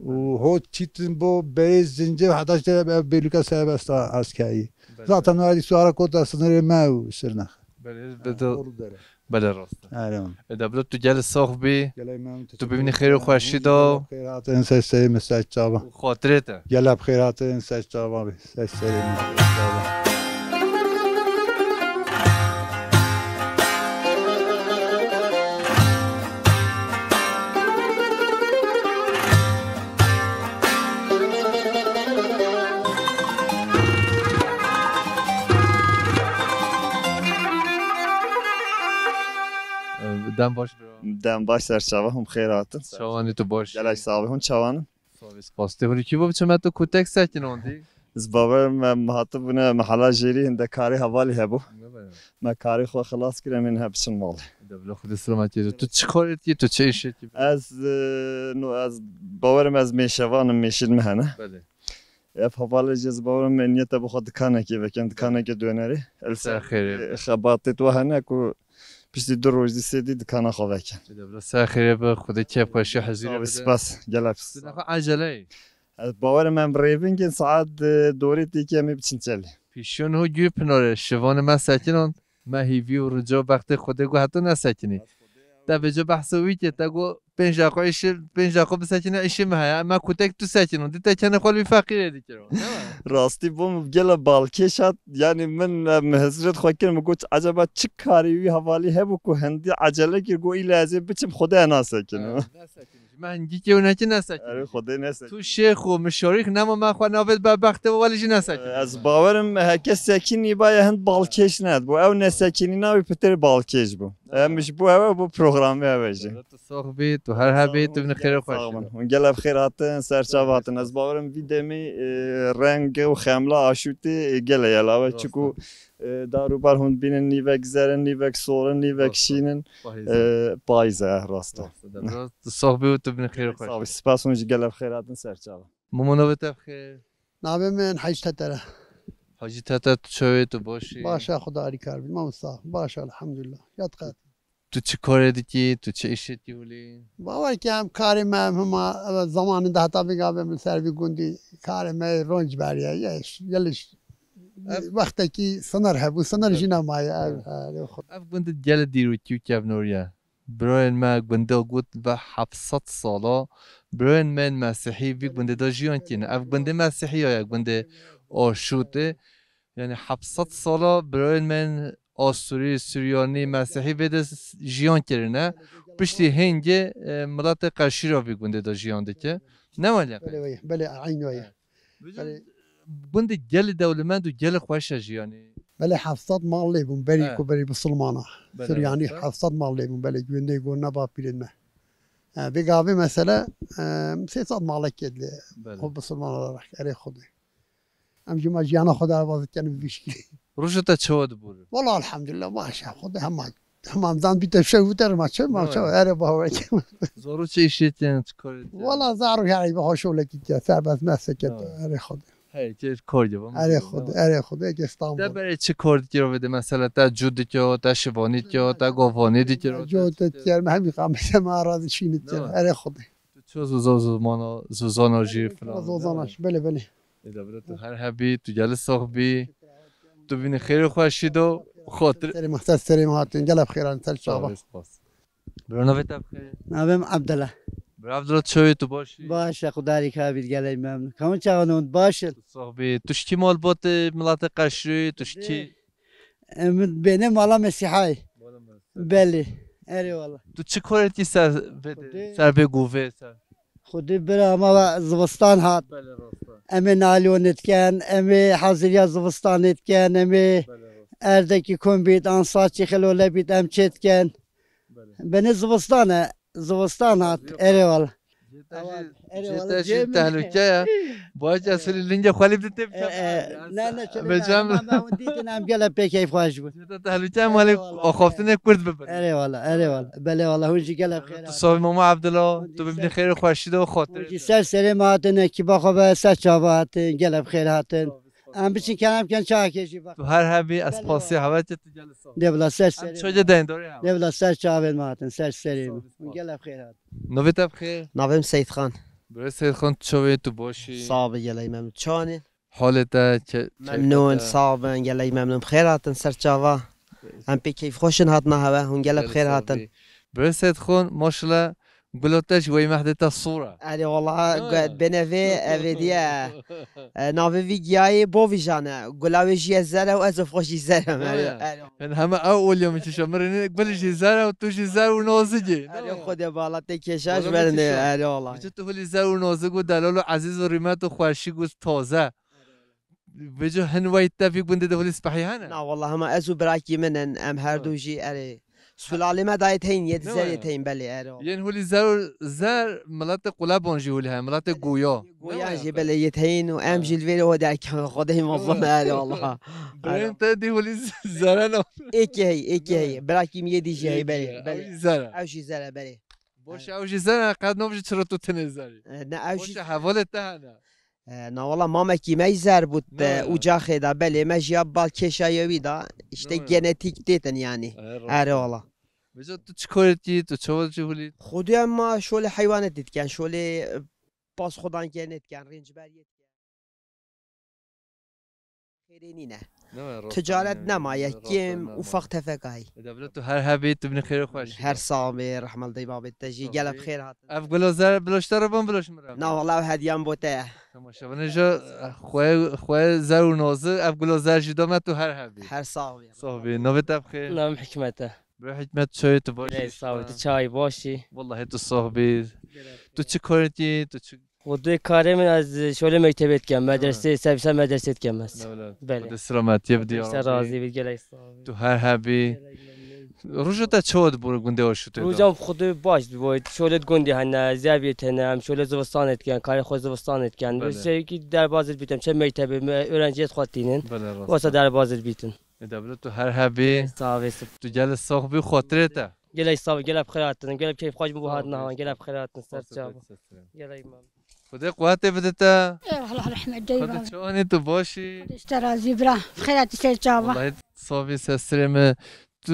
Û ho çîtin bo berê zincir heta işte ev bêlûka serbest a askerî. Belê. Zaten o herdî suara kota sınırê me û Şirnex. Belê, Ha, belê. Bolu dere. Belê rast. Erê. E, de bilo tu gel sax bî. Gelek memnun, Tu teşekkür bibînî ederim. Xêr û xweşî de. Xêr hatin ser serê min ser çava. Û xatirê te. Gelek bi xêr hatin ser çava bî. Ser serê min ser çava. Dem baş bro. Dem baş ser çava, hûn xêr hatin. Çawanî tu baş? Gelek sax be, hûn çawan in? Sax be, spas. Te hûrî kî bo biçim me tu kutek sekinandî? Ez bawer me, me hatibûne mehela jêrî hinde karê hevalî hebû. Ne be. Me karê xwe xilas kir, em ên he biçin malê. De bila Xwedê selamet kê. Tu çi karê dikî, tu çi îşê dikî? Ez, e, no, ez bawerim ez mêşevan im, mêşîn me hene. Belê. Ev hevalê jî ez bawerim me niyete bi xwe dikanekê vekin, dikanekê dönerê. El Ser xêrê. Xebatê tu hene ku piştî du roj dî sê dî dikana xwe vekin. De bila ser xêrê be, Xwedê kêf xweşî hezîrê Abi bide. Spas, gelek spas. Tu nexwe eceleyî. Ez bawerim em rêvingên saet, e, dorê têkî em ê biçin çelê. Pîşiyo niho Gurpinarê, şivanê me sekinan, me hîvî û rica û bextê Xwedê got heta nesekinî. Te vêca behsa wî kê, te got pênc deqo îşê, pênc deqo bisekine îşê me heye, me kutek tu sekinan, dî te kenê xwe li wî feqîrê dikiro. Rastî bo min gela balkêş hat, yanî min, e, min hesret xwe kir, min got, "Eceba çi karê wî hevalî hebû ku hindî ecele kir, got, 'Île ez ê biçim, Xwedê nasekino.'" Evet, nesekinî. Me hingî kê û nekî nesekinî. Erê, Xwedê nesekinî. Tu şêx û mişarîk nema me xwe navêt be bextê welî jî nesekinî. Ez bawerim heke sekinî baye hind balkêş nedibû. Ew nesekinîna wî pitir balkêş bû. Em ji bo ew, ew bû programê ew e jî. Tu sax bî, Tu her hebî, tu binî xêrê xweş. Sağ olun. Hûn gelek bi xêr hatin, serçava hatin. Ez bawerim vî demî, e, reng û xemla aşûtê, e, gelek ye lawê. Rast e. Çiku, e, dar û ber hûn dibînin nîvek zer in, nîvek sor in, nîvek şîn in. Payîz e. E, payîz e, rast e. Rast e. Biraz tu sax bî û tu binî xêrê xweş. Sağ ol. Spas hûn jî gelek bi xêr hatin serçava. Mûmo navê te bi xêr? Navê min Hecî Teter e. Hecî Teter, tu çawa yî, tu baş î? Baş e, Xuda alîkar bî, mamosta. Baş e, elhamdulillah. Ya diqet. Tu çi karê dikî, tu çi îşê dikî holî? Bawer ke em karê me, em hema, ev zamanên de heta vêga be min ser vî gundî karê me ronc beriye. Ye, gelîş, wextekî sinir hebû, sinir jî nemaye. Ev, ev, ev, ev gundî gelê dîrokî û kevnor ye. Birayên me gundê got ve heft sed sala birayên me yên mesîhî vî gundê de jiyan kîne. Ev gundê mesîhî ya, gundê Aşûtê. Yani heft sed sala birayên me yên Asûrî, Suryanî, Mesîhî vê de s-, jiyan kirine. Piştî hingê, e, miletê Qeşîra vî gundê de jiyan dike. Ne wele? Belê, belê, eyn weye. He. Belê. Gundê gelê dewlemend û gelê xweş e jiyanê. Belê heft sed mal lê bûn, berî ku berî bisilmana. Belê, Suryanî heft sed mal lê bûn, belê gundê got ne bapîrên me. E, vê gavê mesele, e, sê sed malek kêt lê. Belê. O bisilman olarak, erê Xwedê. Em jî ma jiyana xwe de erbaz dikin bi vî şekilî. Roja te çawa dibûre? Wala elhamdulillah baş e. Xwedê hema, hema em zan bîte şev û te rima çe, ma çawa, erê bawer ke. Zaro çi îşê tê, çi karê tê? Wala zaro herî bi hoşolekî tê, serbest meslek e, erê Xwedê. Hey, tê kar dibe. Erê Xwedê, erê Xwedê, ke İstanbul. Te berê çi kar dikî ro vede, mesela te cû dikî, te şivanî dikî, te govanî dikî ro? Cû te dikî, me hemî qamete me arazî şînî dikî, erê Xwedê. Tu ço zozana, zozana jî filan. Zozana jî, belê, belê. Ê de bira tu her hebî, tu gelî sax bî. Tu bînî xêr û xweşî do, xatir. Serê me, ser serê me hatin, gelek bi xêr hatin, ser çava. Spas. Bira navê te bi xêr? Navê min Abdullah. Bira Abdullah, çawa yî, tu baş î? Baş e, Xuda alîkar bî, gelek memnun. Ka hûn çawa ne, hûn baş in? Tu sax bî. Tu ji kî malbatê, miletê Qeşîrî, tu ji kî? Em bêne mala Mesîhayê. Belê. Erê wala. Tu çi karê dikî ser vê de, ser vê govê ser? Xwedê bira, ama zivistan hat. Belê, rast e. Em ê nalonê dikin, em ê haziriya zivistanê dikin, em ê erdekî kom bît, an saçî xilole bît, em çê dikin. Belê. Benê zivistan e, zivistan hat. Erê wala. Cê te jî, cê te jî tehlûke ye. Baş ez filî lingê xwe lê bidî tê biçe. Ne, ne, çi bê, me hûn dîtin, em gelek pê keyfxweş bûn. Cê te tehlûke ye, malê axaftinê kurt bibin. Erê wala, erê wala. Belê wala, hûn jî gelek xêr hatin. Tu sax bî mama Abdullah, tu bibînî xêr û xweşî de û xatir. Hûn jî ser serê me hatin, ekîba xwe ve ser çava hatin, gelek xêr hatin. Em biçin kerem ken çakê jî bak. Tu her hebî, ez pasî hevetê tu gelek sax. De bila ser serê. Em çoce deyndorê hev. De bila ser çavên me hatin, ser serê me. Hûn gelek xêr hatin. Navê te bi xêr? Navê min Seyîdxan. Birê Seyîdxan, tu çawa yî, tu baş î? Sax be, gelek memnun. Çawa ne? Halê te ke-, keyfê te? Memnun, sax bin, gelek memnun. Bi xêr hatin ser çava. Em pê keyfxweş in hatina hewe, hûn gelek bi xêr hatin. Birê Seyîdxan, maşallah, gula te ji wey mehdê te sor e. Erê wala, bêne vê, ev êdî ye. E, navê vî giyayê bovîjan e. Gula wê jî ye zer e û ez û xwe jî zer im. Erê, erê. Yani heme ew olya min kişa. Min rêne gul jî zer e û tu jî zer û nozik î. Erê Xwedê bala tê kêşa ji ber nê. Erê wala. Vêca tu holî zer û nozik û delal û ezîz û rîmet û xweşik û taze. Vêca hin weyt te vî gundê de holî spehî hene? Na wala, hema ez û birakî min in, em her du jî erê. Sulalê me dayê teyn, yê di zerê teyn, belê, erê wala. Yên holî zer û zer miletê Quleban jî holî hene, miletê Goya. Goya jî belê yê teyn û em jî li vê re ho derkeve Xwedê mezin e, erê wala. Birayên te dî holî zere ne? Êkê hey, êkê hey. Birakî min yê dî jî hey, belê, belê. Ew jî zere. Ew jî zere, belê. Boş, ew jî zere, qet nov jî çira tu tinê zerî. E, ne, ew jî. Boş, hevalê te hene. E, na wala mamekî me jî zer bû, e, ucaxê de, belê, me jî ya bal kêşa yewî da. İşte genetik têtin yani. Erê wala. Vêca tu çi karê dikî, tu çawa jî holî? Xwedê em ma şolê heywanetî dikin, şolê, e, pas xwedan kenê dikin, rêncberiyê dikin. Xêrê nîne. Ticaret nemaye, kêm, ufak tefek ay. Ê de bila tu her hebî, tu binî xêr û xweş. Her sax bî, rehmet dayê babê te jî, gelek bi xêr hatin. Ev gula zer bila ji te re bûn, bila ji min re? Na wala, ev hediyan bo te ye. Temaşevanê jî, xwe, xwe zer û nozik, ev gula zer jî dame, tu her hebî. Her sax bî. Sax bî. Navê te bi xêr? Navê min Hikmet e. Bira Hikmet, çawa yî, tu baş î? Sax bî, tu çawa yî, baş î? Wallahî tu sax bî. Tu çi karê dikî, tu çi? Xwedê karê min, ez şolê mektebê dikim, medresê, servîsa medresê dikim ez. Belê. Xwedê selametiyê bidî. Te razî bî, gelek sax bî. Tu her hebî. Roja te çawa dibû gundê Aşûtê de? Roja xwe de baş dibû. Şolê gundê hene, zeviyet hene, em şolê zivistanê dikin, karê xwe zivistanê dikin. Belê. Bi şekî derbazê dibîtim, çe mektebê, me-, öğrenciyê xwe tînin. Belê, rast. Wasa derbazê dibîtin. Ê, de bila tu her hebî. Sağ ol, sağ ol. Tu gelê sax bî, xatirê te. Gelek sağ ol, gelek bi xêr hatin, gelek keyf xweş bû. Sağ ol, hatin, ha, gelek bi xêr hatin, ser çava. Gelek mam. Xwedê quwetê bide te. Ê, Allah rehmet dey. Xwedê çawanî, tu başî? Xwedê ji te razî bira. Xêra tu ser çava. Wallahî savî sestirê min. Tu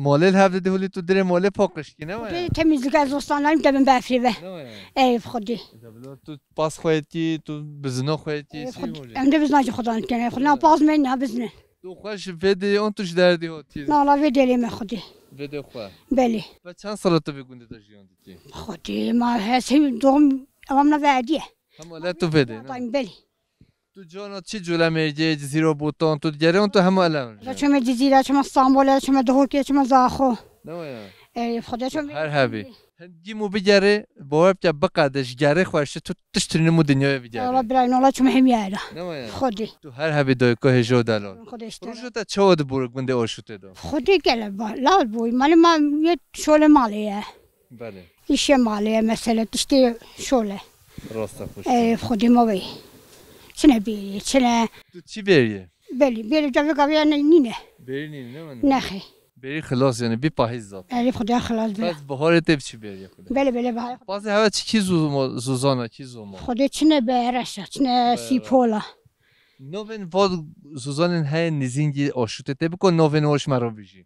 malê li hev didî holî, tu dirê malê paqij kî, ne waya? Xwedê temizlik ez zivistanlarîm te bin befrî ve. Ne waya? Ey Xwedê. Ê, de bila tu pas xwe yetî, tu bizina xwe yetî, Ey, çi Xwedê. Em de bizina jî Xwedan dikin. Xwedê na pas me, na bizne. Tu xwe ji vê dê an tu ji derdî hatî? Na, la vê derê me Xwedê. Vê dê xwe. Belê. Ve çend sala tu vê gundê de jiyan dikî? Xwedê ma hez hî doğum evam na verdiye. Hema le tu vê dê, ne? Belê. Tu cana çi Culemêrgê, Cizîra Botan, tu digerê an tu hema ele? Çime Cizîra, çime Stenbolê, çime Dihokê, çime Zaxo. Ne waya? Ey, Xwedê çime. Her hebî. Hingî mû bigerê, bawer bike biqede ji gerê xweştir tu tişt tune mû dinyayê bigerê. Wala birayê, nola çime hemî era. Ne waya? Xwedê. Tu her hebî dayika hêja û delal. Xwedê işte. Roja te çawa dibû gundê Aşûtê de? Xwedê gele ba-, lal bû. Malê ma yê şolê malê ye. Belê. Îşê malê ye, mesele tiştê şole. Rast e, xweş. Ey, Xwedê ma bey. Çine bêrî, çine. Tu çi bêrî? Belê, bêrî cavê gavê ya ne-, nîne. Bêrî nîne, ne wene? Nexê. Bêrî xilas, yani bî pahîz zat. Erê, Xwedê xilas bira. Bes biharê tê biçî bêrî Xwedê. Belê, belê, bahar. Bazê hewa çi kî zu-, zozana, kî zoma? Xwedê çine be reşa, çine sîpola. Navên va zozanên heye nêzîngî Aşûtê tê biko navên wa ji me re bijî.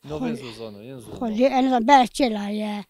Navên zozana, yên zozana. Xwedê, ez nizam, Behçela ye.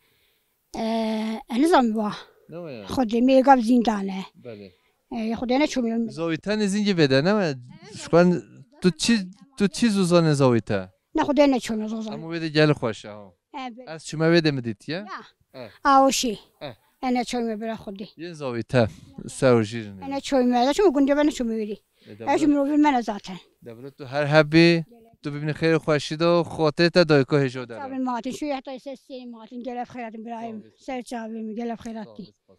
Ee, ez nizam va. Ne waya? Xwedê mêgav zîndan e. Belê. Ee, Xwedê ne çomî. Zawî te nêzîngî vê de, ne waya? Şixwan tu çi, tu çi zozanê zawî te? Ne, Xwedê ne çomî zozan. Ama wê de gelî xweş e, ha. Ee, belê. Ez çime wê de mi dîtiye? Ya. Eh. Aoşî. Eh. Ene çoyme bira Xwedê. Yên zavî te. Ser û jîr ne. Ene çoyme. Da çima gundê ben çoyme verî. E, de Ez bira- mirovî mene zaten. De bira tu her hebî. Tu bibînî xêr û xweşî de, xatirê te dayika hêja de. Çavên matin, şu heta ses sê matin, gelef xeyratin birayim. Sağ ol. Ser çavê min, gelef xeyratin. Sağ ol.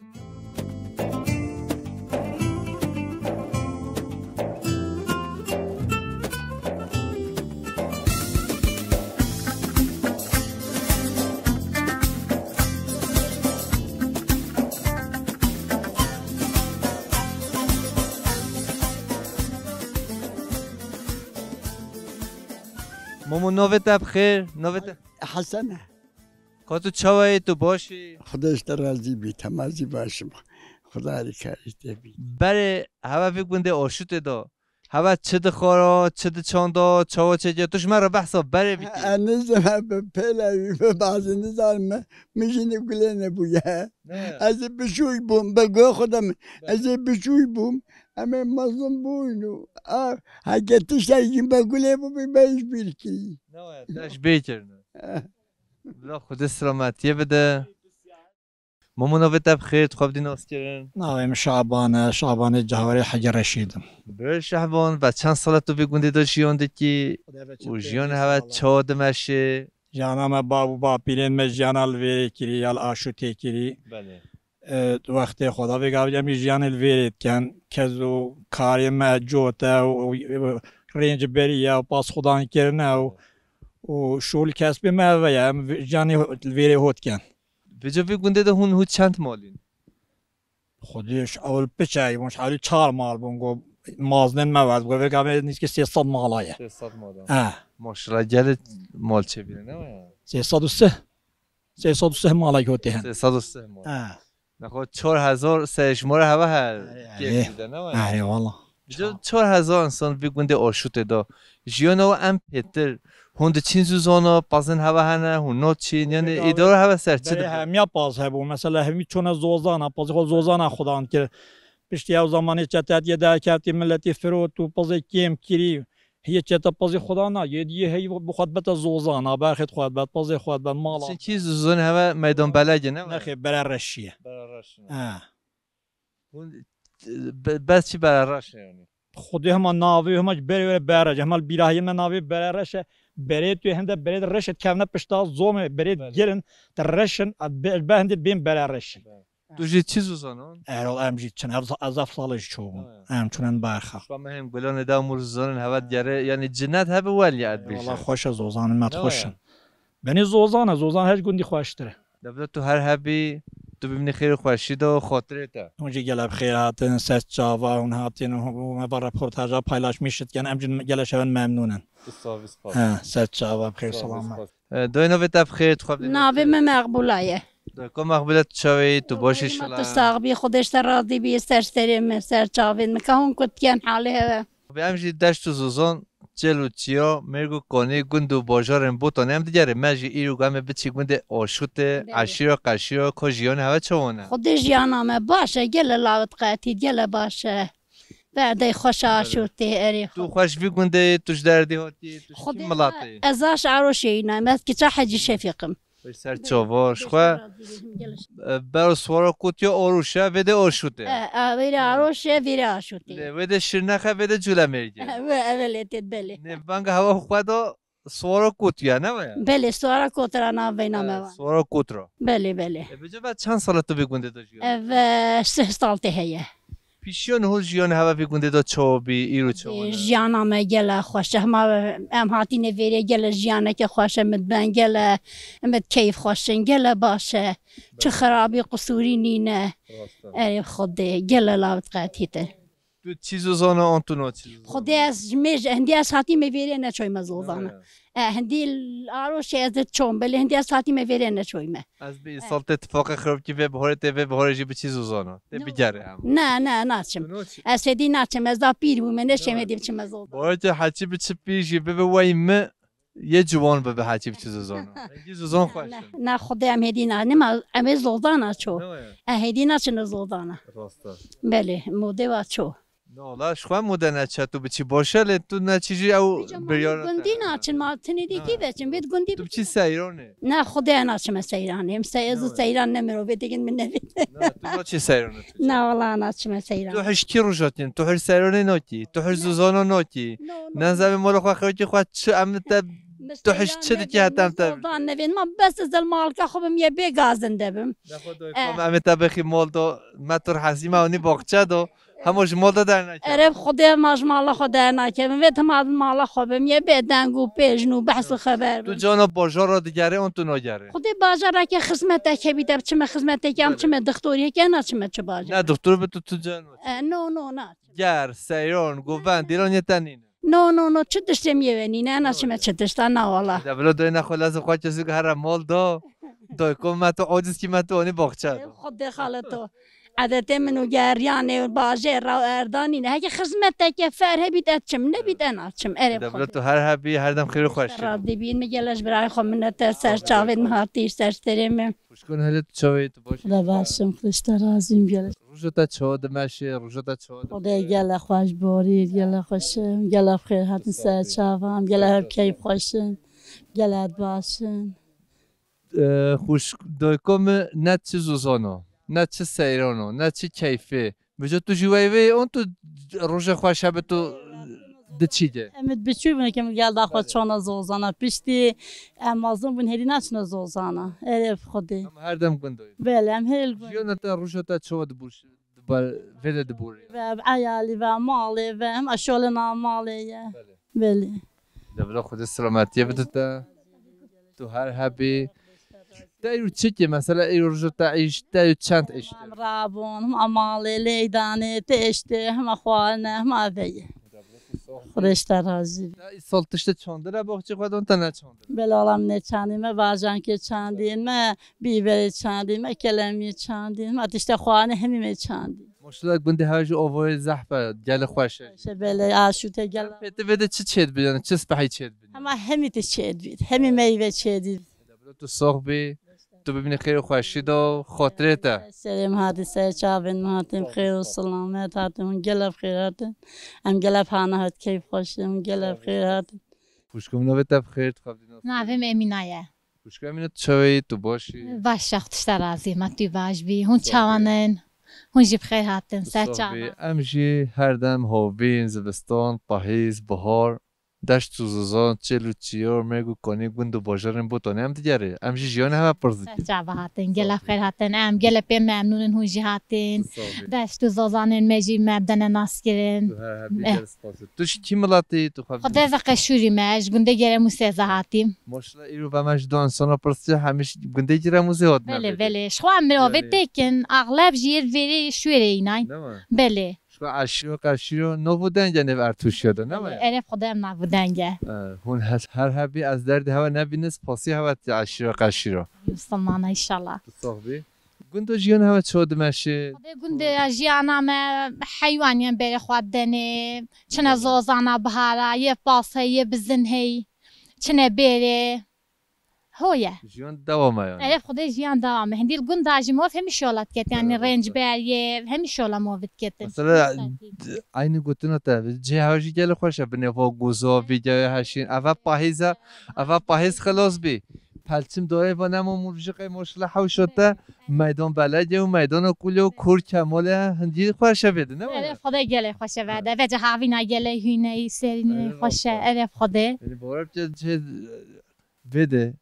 Momo, navê te bi xêr, navê te? Hesen e. Ka tu çawa yî, tu baş î? Xwedê ji te razî bî, te ma zî baş im. Xweda alîkarî te bî. Berê heve vî gundê Aşûtê de, heve çi dixwara, çi diçanda, çawa çêke, tu ji me re behsa berê bikî. E, nizim, e, bi pêle wî, bi bazî nizanim, min jî ne gulê nebûye. Ne? Ez ê biçûk bûm, bi guhê xwe de min, Be- ez ê biçûk bûm, em ê mezin bûn û, a, heke tiştekî be gulê bûbî, me ji bîr kirî. Ne waya, te ji bîr kirine. Eh. Bila Xwedê selametiyê bide. Momo, navê te bi xêr, tu xwe bidî naskirin? Navê min Şaban e, Şabanê Cahwerê Hecî Reşîd im. Birê Şehban, ve çend sal e tu vî gundê de jiyan dikî? Û jiyan heve çawa dimeşê? Jiyana me, bab û bapîrên me jiyana li vêrê kirî, ya li Aşûtê kirî. Belê. E, wextê xwe da vê gavê em jî jiyanê li vêrê dikin. Kez û karê me cot e û, û, û rênc berî ye û pas xudan kirine û, û şûl kesbê me ev e, em vê-, jiyanê ho-, li vêrê hot dikin. Vêca vê gundê de hûn hû çend malîn? Xwedê ji ewil piçe bûn, ji ewil çar mal bûn, go mazinên me ve, go vê gavê nîzkî sê sed mala ye. Sê sed mala. Eh. Maşallah, gelê mal çêbîne, ne ya? Sê sed û sih. Sê sed û sih mala gotê hen. Sê sed û sih mal. Eh. Nexwe çar hezar serjimara heve her Erê, kêf erê. Bide, ne ya? Erê, wala. Vêca çar hezar insan vî gundê Aşûtê de. Jiyana we em pêtir. Hûn diçîn zûzana, pazên heve hene, hûn naçîn, yani Berê îdara heve ser çi Berê dibe? Hemiya paz hebû. Mesela hemî çûne zozana, pazê xwe zozana xudan kir. Piştî ew zamanê çete hatiye derketî, miletî firot û pazê kêm kirî. Hiyê çete pazê xudan na, yê diyê hey bi xwe dibete zozana, berxê xwe dibet, pazê xwe dibet, mala. Çinkî zûzan heve meydan belege, ne? Nexê, bere reşiye. Bere reşiye. Ha. Hûn, e, be-, bes çi bere reş e yani? Xwedê hema navê hema ji berê were bere reş. Hema li bîrahiyê me navê bere reş e. Berê tu hende berê de reş e kevne pişta zomê berê Belê. Girin de reşin, a be, be hende bên bere reş. Belê. Tu jî çi zûzanan? Erol em jî çin. Ev, ez ev sal jî çûbûm. Ha. Em çûnen berxa. Şuan me hem gulanê da mûr zûzanin heve digere. Yani cinnet hebe wel ya et Wala bêje. Xweş e zûzanê me Ne xweş ya? In. Benî Zozan e, Zozan her ji gundî xweştir e. Devlet tu her hebî, tu bimînî xêr û xweşî de û xatirê te. Hûn jî gelek bi xêr hatin, ser çava hûn hatin û me va reportaja paylaşmîş dikin. Em jî gelek şevan memnûn in. Tu sax bî, spas. He, ser çava bi xêr, selamet. Spas. E, doyê navê te bi xêr, tu xwe bidî. Navê min Meqbûla ye. Doyko Meqbûle, tu çawa yî, tu baş î, şila? Tu sax bî, Xwedê ji te razî bî, ser serê min, ser çavên min. Ka hûn ku dikin halê hewe. Bi em jî deşt û zozan, çêl û çiya, mêrg û kanî, gund û bajarên Botanê em digerê. Me jî îro ku em ê biçî gundê Aşûtê, Belê. Eşîra, qeşîra, ka jiyanê hewe çawan e? Xwedê jiyana me baş e, gele lawit qetî, gele baş e. Berdey xweş e Belê. Aşûtê, erê Tu xwe. Xweş vî gundê, tu ji derdî hatî, tu ji Xwedê kî milatê? Ez aş Aroşê yî nayme, ez kiça Hecî Şefîq im. Ser çava, ji xwe, e, bero Swara Kotya Aroşe, vê de Aşûtê. E, e, vê de Aroşe, vê de Aşûtê. Lê vê de Şirnexe, vê de Culemêrge. E, ve, evelê tê, belê. Nêvbanga hewa xwe da Swara Kotya, ne waya? Belê, Swara Kotra navê name E, wan. Swara Kotra. Belê, belê. E, bice ve çend sala tu vê gundê de jiyan? Ev, e, sih sal tê heye. Pîşiya niho jiyanê hewa vê gundê de çawa bî, îro çawa ne? Jiyana me gele xweş e. Hema em hatîne vêrê gele jiyaneke xweş e, min ben gele, min keyf xweş in, gele baş e. Çi Belê. Xirabî, qusûrî nîne. Rast e. Erê Xwedê, gele lawit qetîte. Tu çi zozana an tu na çi zozana? Xwedê ez ji mêj, hindî ez hatîme vêrê neçoyme zozana. Ne ya. E, hindî Aroşê ez ê çom, belê hindî ez hatîme vêrê neçoyme. Ez bi E. Îsal tê tifaqê xirabkî vê bihorê tê vê bihorê jî biçî zozana. Tê No. Bigerê em. Ne, ne, naçim. Tu naçî? Ez hêdî naçim, ez da pîr bûme, neşêm Ne. Hêdî biçime zozana. Bihorê tê heçî biçi pîr jî bibe wey mi yê ciwan bibe heçî biçi zozana. Hingî zozan xweş Ne, in. Ne, Xwedê em hêdî na, nima em ê zozana ço. Ne ya. E, hêdî naçine zozana. Rast e. Belê, modê wa ço. Nola, ji xwe mode neçe, tu biçî baş e, lê tu neçî jî ew Biçe ma biryara gundî te. Naçin, ma tinê dî Ne. Kî veçin, vê gundî Tu biçî seyranê. Ne, Xwedê naçime seyranê. Em se-, ez Ne. Seyran ne mirovê digin min nevê. Ne, tu naçî seyranê tu. Ne, wala naçime seyran. Tu hiş kî roja tîn, tu hiş seyranê nakî, tu hiş Ne. Zozana nakî. No, no. Nenzavê mala xwe xewkî xwe çi em te, tu hiş çi dikî hetem te. Zozan nevên ma bes ez el malka xwe bim ye bê gazin de bim. Ne xwe doy E. Kom em ê te bixî mal do, me tu hesî me onî baxçe do. Hema ji mal de dernakevin. Erê bi Xwedê ma ji mala xwe dernakevin. Vê tim mala xwe bim. Yê bê deng û pêjin û behs û xeber Tu bim. Cana bajara digerê an tu nagerê? Xwedê bajareke xizmetek hebî te biçime xizmetekê, em Belê. Çime dixtoriyekê, naçime çi bajar. Ne dixtor bi tu, tu cana. E, no, no, na. Ger, seyran, govend, dîran yê te nîne. No, no, no, çi tiştê em yê ve nîne, naçime çi tişta, na wala. De bila doyê nexwe lez xwe kesik here mal da. Doyko me tu aciz kî me tu onî baxçe da. Xwedê xale to. Edetê min û geriyanê û bajêr ra û erdanî ne. Heke xizmeteke fer hebît, ez çim, nebît, ez naçim. Erê De bila xwedê. Tu her hebî, her dem xêr û xweşî. Razî bîn, min gelek ji birayê xwe minete ser çavên min hatî, ser serê min. Xwişkon hele tu çawa yî, tu baş î? Xwedê baş im, Xwedê ji te razî im, gelek. Roja te çawa dimeşe, roja te çawa dimeşe? Xwedê gelek xweş borî, gelek xweş im, gelek xêr hatin ser çavan, gelek hep keyf xweş in, gelek baş in. E, xwişk, dayka min ne çi zozana, ne çi seyrana, ne çi keyfê. Bica tu jî wey vê, on tu roja xweş hebe tu diçî de. Em ê biçû bûne ke min gel daxwe Belê. Çona zozana. Piştî em mezin bûn, herî naçine zozana. Erê bi Xwedê. Em her dem gund oyun. Belê, em her gund. Jiyana te roja te çawa dibûr, dibar, vê de dibûrê? Ve, bi eyalî ve, malê ve, hem eşolê na malê ye. Belê. Belê. De bila Xwedê selametiyê bide te. Tu her hebî. Te îro çi kê? Mesela îro roja te îş, te îro çend îş? Em rabûn, hema malê, leydanê, tê îştê, hema xwarine, hema veyê. Xwedê ji te razî bî. Te îsal tiştê çandire baxçê xwe dan te neçandire? Belê wala min nêçandî, me bajankê çandî, me bîberê çandî, me kelemiyê çandî, me tiştê xwarine hemî me çandî. Maşallah, gundê her jî avayê zehf e, gelê xweş e. Xweş e, belê, aşûte gel. Pêtivê de çi çêdibî, yani çi spehî çêdibî? Hema hemî tişt çêdibî, hemî meyve çêdibî. Bila tu sax bî, tu bibînî xêr û xweşî de, xatirê te. Serê min hatî, ser çavên min hatin, xêr û silamet hatin, hûn gelek xêr hatin. Em gelek hana hat keyf xweş in, hûn gelek xêr hatin. Xwişko min, navê te bi xêr, tu xwe bidî nas. Navê min Emîna ye. Xwişka Emîne, tu çawa yî, tu baş î? Baş e, Xwedê ji te razî, me tu baş bî. Hûn çawan in? Hûn jî bi xêr hatin, ser çavan. Em jî her dem hovîn, zivistan, pahîz, bihar. Deşt û zozan, çêl û çiyar, mêrg û kanî, gund û bajarên Botanê em digerê. Em jî jiyanê hev e pirs dikin. Çava hatin, gelek xêr hatin. Em gelek pê memnûn in hûn jî hatin. Tu sax bî. Deşt û zozanên me jî me bidene nas kirin. Tu her hebî, eh, gelek spas. Tu ji kî miletî, tu xwe Xwedê ze Qeşûrî me, ji gundê Geremûsê ze hatîm. Maşallah, îro ve me ji du insana pirsiya, hemî ji gundê Geremûsê hatine. Belê, belê. Ji xwe em mirovê têkin, axleb ji yê vêrê şûrê înayn. Belê. Ji xwe eşîro, qeşîro, nav û denge nêv Ertûşiya de, ne waya? Erê Xwedê em nav û denge. E, hûn he-, her hebî ez derdê hewe nebînim, spasî hewe tê eşîro, qeşîro. Misilmana înşallah. Tu sax bî. Gunda jiyan hewe çawa dimeşê? Xwedê gundê jiyana me heywaniyên berê xwe denê, çine zozana bihara, yê pas hey, yê bizin hey, çine bêrê. Ho ye. Jiyan dewam e yani. Erê Xwedê jiyan dewam e. Hindî li gunda jî mov hemî şola diket. Yani rênc ber ye, hemî şola mov diketin. Mesela, aynı gotina te, cihê hewa jî gelek xweş e. Binê va goza, vîdeoya heşîn. Eva pahîz e, eva pahîz xilas bî. Pelçim doyê va nema murjiqê maşallah hewşa te. Meydan Belediye û meydana Kulê û Kur Kemalê hindî xweş e vêde, ne waya? Erê Xwedê gelek xweş e vêde. Vece havîna gelek hûneyî, serînê xweş e. Erê Xwedê. Yani bawer bike cihê Vê de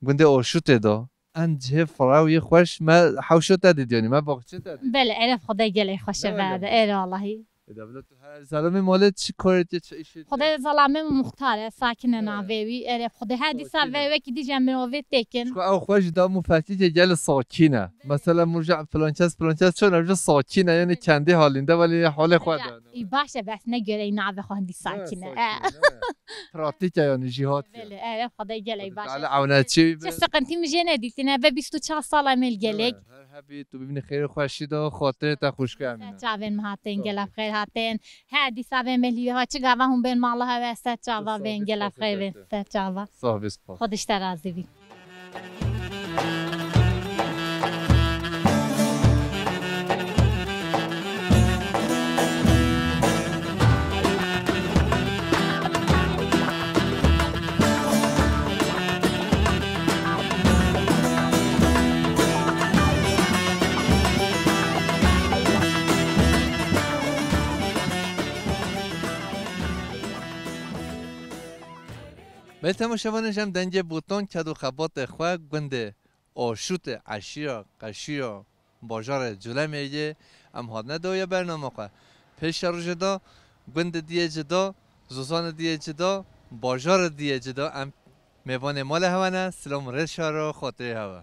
gundê Aşûtê de, en cihê firaw yê xweş me hewşa te dît, yanî me baxçê te dît. Belê, erê Xwedê gelek xweş e vêde. Erê Allahî. E, de bila tu her zelamê malê çi karê tê, çi îşê tê? Xwedê zelamê min muxtar e, Sakin e navê wî. Erê Xwedê her dîsa ve wekî dî jî em mirovê têkin. Çiko ew xwe ji dam û fetîkê gelê Sakin e. Mesela murca filan kes, filan kes çon ev jî Sakin e, yanî kendi halinde, welê halê xwe de. Î baş e, bes ne göre navê xwe hindî Sakin e. Pratik e yani, jî hat. Belê, erê Xwedê gelek baş e. Teala ewneçî. Çi sıkıntı mı jene dîtine ve bîst û çar sala mel gelek. Her hebî tu bibînî xêr û xweşî de, xatirê te xweş ke emîne. Ser çavên me hatin, gelek xêr hatin. Her dîsa ve mel ha çi gava hûn bên mala hewe ser çava bên, gelek xêr bên ser çava. Sağ ol, spas. Xwedê ji te razî bî. Belê temaşevanê, ji em dengê Botan ked û xebatê xwe gundê Aşûtê, eşîra, qeşîra, bajarê Colemêrgê em hatine dawiya bernama xwe. Pêşerojê de gundê diyê cida, zozanê diyê cida, bajarê diyê cida em mêvanê mala hewe ne, silam û rêz şaro xatirê hewe.